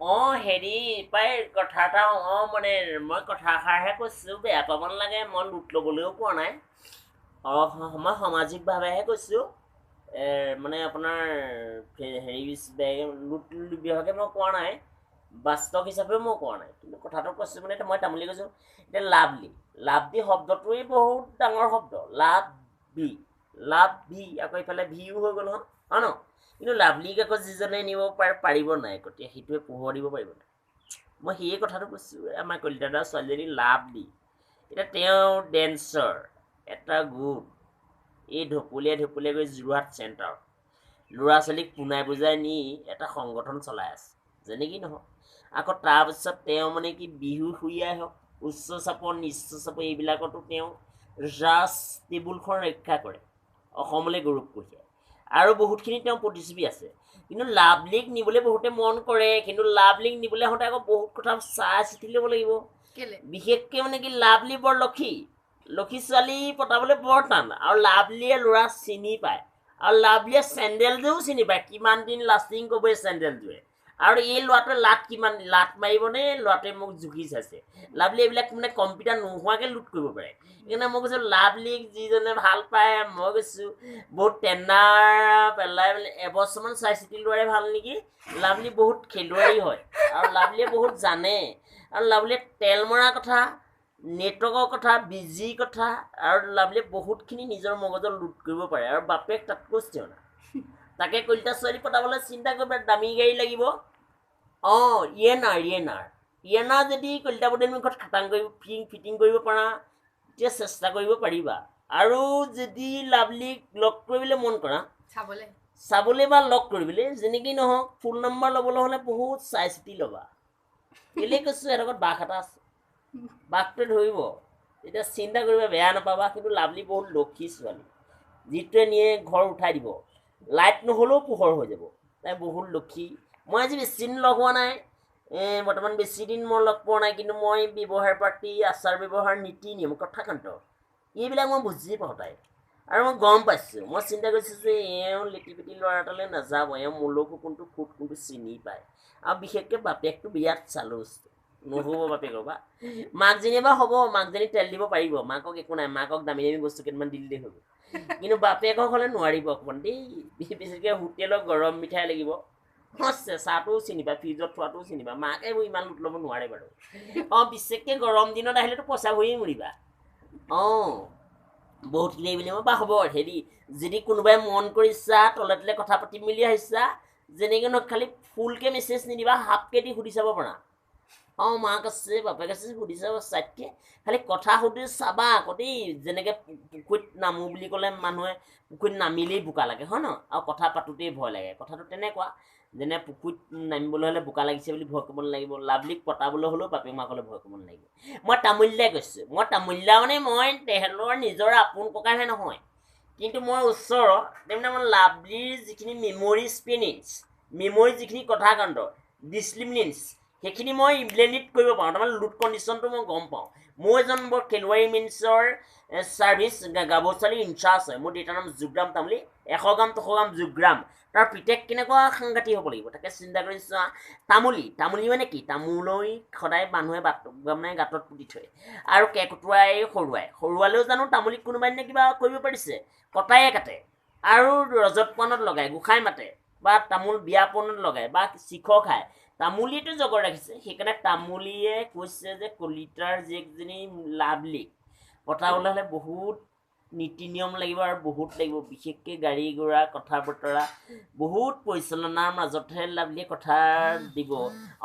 অঁ, হেৰি পাই কথা এটা, অঁ মানে মই কথাষাৰহে কৈছোঁ, বেয়া পাব নালাগে, মই লোট ল'বলৈও কোৱা নাই। অঁ, মই সামাজিকভাৱেহে কৈছোঁ, মানে আপোনাৰ হেৰি লোট বিভাগে মই কোৱা নাই, বাস্তৱ হিচাপেও মই কোৱা নাই, কিন্তু কথাটো কৈছোঁ। মানে মই তামুলী কৈছোঁ, এতিয়া লাভলি, লাভলি শব্দটোৱেই বহুত ডাঙৰ শব্দ। লাভ বি, লাভ ভি, আকৌ ইফালে ভিও হৈ গ'ল নহয়, হয় ন? কিন্তু লাভলীক আকৌ যিজনে নিব পাৰে পাৰিব নাই, গতিকে সেইটোৱে পোহৰ দিব পাৰিব নাই। মই সেয়ে কথাটো কৈছোঁ। আমাৰ কলিতা দাৰ ছোৱালীজনী লাভলী, এতিয়া তেওঁ ডেন্সৰ এটা গোট এই ঢপলিয়াই ঢপলিয়াই গৈ যোৰহাট চেণ্টাৰত ল'ৰা ছোৱালীক পুনাই বুজাই নি এটা সংগঠন চলাই আছে, যেনেকি নহওক। আকৌ তাৰপিছত তেওঁ মানে কি বিহু সুৰীয়াই হওক, উচ্চ চাপৰ নিচ্চ চাপৰ এইবিলাকতো তেওঁ জাষ্ট টেবুলখন ৰক্ষা কৰে, অসমলৈ গৌৰৱ কঢ়িয়ায়, আৰু বহুতখিনি তেওঁ প্ৰতিচ্ছবি আছে। কিন্তু লাভলীক নিবলৈ বহুতে মন কৰে, কিন্তু লাভলীক নিবলৈ হওঁতে আকৌ বহুত কথা চাই চিতি ল'ব লাগিব। বিশেষকৈ মানে কি লাভলী বৰ লক্ষী, লক্ষী ছোৱালী পতাবলৈ বৰ টান, আৰু লাভলীয়ে ল'ৰা চিনি পায়, আৰু লাভলীয়ে চেণ্ডেলযোৰো চিনি পায়, কিমান দিন লাষ্টিং কৰিব এই চেণ্ডেলযোৰে, আৰু এই ল'ৰাটোৱে লাট কিমান লাট মাৰিবনে, ল'ৰাটোৱে মোক জুখি চাইছে। লাভলী এইবিলাক মানে কম্পিউটাৰ নোহোৱাকৈ লোট কৰিব পাৰে। সেইকাৰণে মই কৈছোঁ লাভলীক যিজনে ভাল পায়, মই কৈছোঁ বহুত টেণ্ডাৰ পেলাই পেলাই এবছৰমান চাই চিতি লোৱাৰে ভাল নেকি। লাভলী বহুত খেলুৱৈ হয়, আৰু লাভলীয়ে বহুত জানে, আৰু লাভলীয়ে তেল মৰা কথা, নেটৱৰ্কৰ কথা, বিজিৰ কথা, আৰু লাভলীয়ে বহুতখিনি নিজৰ মগজত লোট কৰিব পাৰে, আৰু বাপেক তাতকৈ চিঞৰা। তাকে কলিতা ছোৱালী পতাবলৈ চিন্তা কৰিবা, দামী গাড়ী লাগিব। অঁ, ইয়েনাৰ ইয়েনাৰ ইয়েনাৰ যদি কলিতা বদনী মুখত খাটাং কৰিব ফিটিং কৰিব পাৰা, তেতিয়া চেষ্টা কৰিব পাৰিবা। আৰু যদি লাভলীক লগ কৰিবলৈ মন কৰা, চাবলৈ বা লগ কৰিবলৈ, যেনেকেই নহওক ফোন নম্বৰ ল'বলৈ হ'লে বহুত চাই চিতি ল'বা। কেলৈ কৈছোঁ, এডোখৰত বাঘ এটা আছে, বাঘটোৱে ধৰিব, তেতিয়া চিন্তা কৰিবা, বেয়া নাপাবা। কিন্তু লাভলী বহুত লক্ষী ছোৱালী, যিটোৱে নিয়ে ঘৰ উঠাই দিব, লাইট নহ'লেও পোহৰ হৈ যাব। তাই বহুত লক্ষী। মই আজি বেছি দিন লগ হোৱা নাই, বৰ্তমান বেছি দিন মই লগ পোৱা নাই, কিন্তু মই ব্যৱহাৰ পাতি, আচাৰ ব্যৱহাৰ, নীতি নিয়ম, কথাকান্ত এইবিলাক মই বুজি পাওঁ তাই, আৰু মই গম পাইছোঁ। মই চিন্তা কৰিছোঁ যে এওঁ লেটি পেটি ল'ৰা এটালৈ নাযাব, এওঁ মূলকো কোনটো খুট কোনটো চিনি পায়, আৰু বিশেষকৈ বাপেকটো বিৰাট চালো নহ'ব, বাপেকৰ বা মাকজনী বা হ'ব, মাকজনী তেল দিব পাৰিব, মাকক একো নাই, মাকক দামী দামী বস্তু কেইটামান দি দিলেই হ'ব, কিন্তু বাপেকক হ'লে নোৱাৰিব অকণমান দেই। বিশেষকৈ হোটেলৰ গৰম মিঠাই লাগিব, চেঁচাটোও চিনি পায়, ফ্ৰিজত থোৱাটোও চিনি পায়, মাকে এইবোৰ ইমান লোট ল'ব নোৱাৰে বাৰু। অঁ, বিশেষকৈ গৰম দিনত আহিলেতো পইচা ভৰিয়ে মৰিবা। অঁ, বহুতখিনি বুলি মই বা হ'ব। হেৰি যদি কোনোবাই মন কৰিছা, তলে তলে কথা পাতিম বুলি আহিছা, যেনেকৈ নহওক খালি ফুলকৈ মেছেজ নিদিবা, হাফকৈ দি সুধি চাব পাৰা। অঁ, মাক আছে বাপেক আছে, সুধি চাব চাইডকৈ, খালি কথা সুধি চাবা আকৌ দেই। যেনেকৈ পুখুৰীত নামো বুলি ক'লে মানুহে পুখুৰীত নামিলেই বোকা লাগে, হয় ন? আৰু কথা পাতোঁতেই ভয় লাগে, কথাটো তেনেকুৱা। যেনে পুখুৰীত নামিবলৈ হ'লে বোকা লাগিছে বুলি ভয় কৰিব নালাগিব, লাভলীক পতাবলৈ হ'লেও বাপেক মাকলৈ ভয় কৰিব নালাগিব। মই তামুলীলৈ গৈছোঁ, মই তামুলীলা মানে মই তেহেঁতৰ নিজৰ আপোন ককাইহে নহয়, কিন্তু মই ওচৰৰ তাৰমানে মই লাভলীৰ যিখিনি মেমৰি স্পিনিংছ, মেমৰি যিখিনি কথাকাণ্ড, ডিছলিমিনেন্স, সেইখিনি মই ইমপ্লেণ্ট কৰিব পাৰোঁ, তাৰমানে লোড কণ্ডিশ্যনটো মই গম পাওঁ। মই এজন বৰ খেলুৱৈ মিনছৰ ছাৰ্ভিচ গাভৰু ছোৱালী ইনচাৰ্জ হয়। মোৰ দেউতাৰ নাম যোগৰাম তামুলী, 100 গ্ৰাম 200 গ্ৰাম যোগৰাম। তাৰ পিতেক কেনেকুৱা সাংঘাতিক হ'ব লাগিব তাকে চিন্তা কৰি চোৱা। তামুলী, তামুলী মানে কি? তামোলৈ সদায় মানুহে বাট মানে গাঁতত পুতি থয়, আৰু কেঁকোটোৱাই সৰুৱাই, সৰুৱালেও জানো তামুলীক কোনোবাই দিনা কিবা কৰিব পাৰিছে? কটায়ে কাটে, আৰু ৰজত পোৱানত লগায়, গোসাঁই মাতে, বা তামোল বিয়া পোৱানত লগায়, বা শিখৰ খায়। তামুলীয়েতো জগৰ ৰাখিছে। সেইকাৰণে তামুলীয়ে কৈছে যে কলিতাৰ জীয়েকজনী লাভলী পতাবলৈ হ'লে বহুত নীতি নিয়ম লাগিব, আৰু বহুত লাগিব, বিশেষকৈ গাড়ী ঘোঁৰা কথা বতৰা বহুত পৰিচালনাৰ মাজতহে লাভলীয়ে কথা দিব।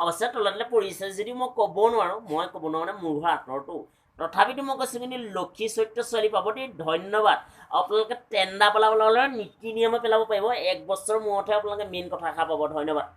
অৱশ্যে তলে তলে পৰিছে যদিও মই ক'ব নোৱাৰোঁ, মই ক'ব নোৱাৰোঁ মানে মোৰ ঘৰ আঁতৰতো, তথাপিতো মই কৈছোঁ কিন্তু লক্ষী চৰিত্ৰ ছোৱালী পাব দেই। ধন্যবাদ। আপোনালোকে টেণ্ডা পেলাবলৈ হ'লে নীতি নিয়মে পেলাব পাৰিব, 1 বছৰ মূৰতহে আপোনালোকে মেইন কথাষাৰ পাব। ধন্যবাদ।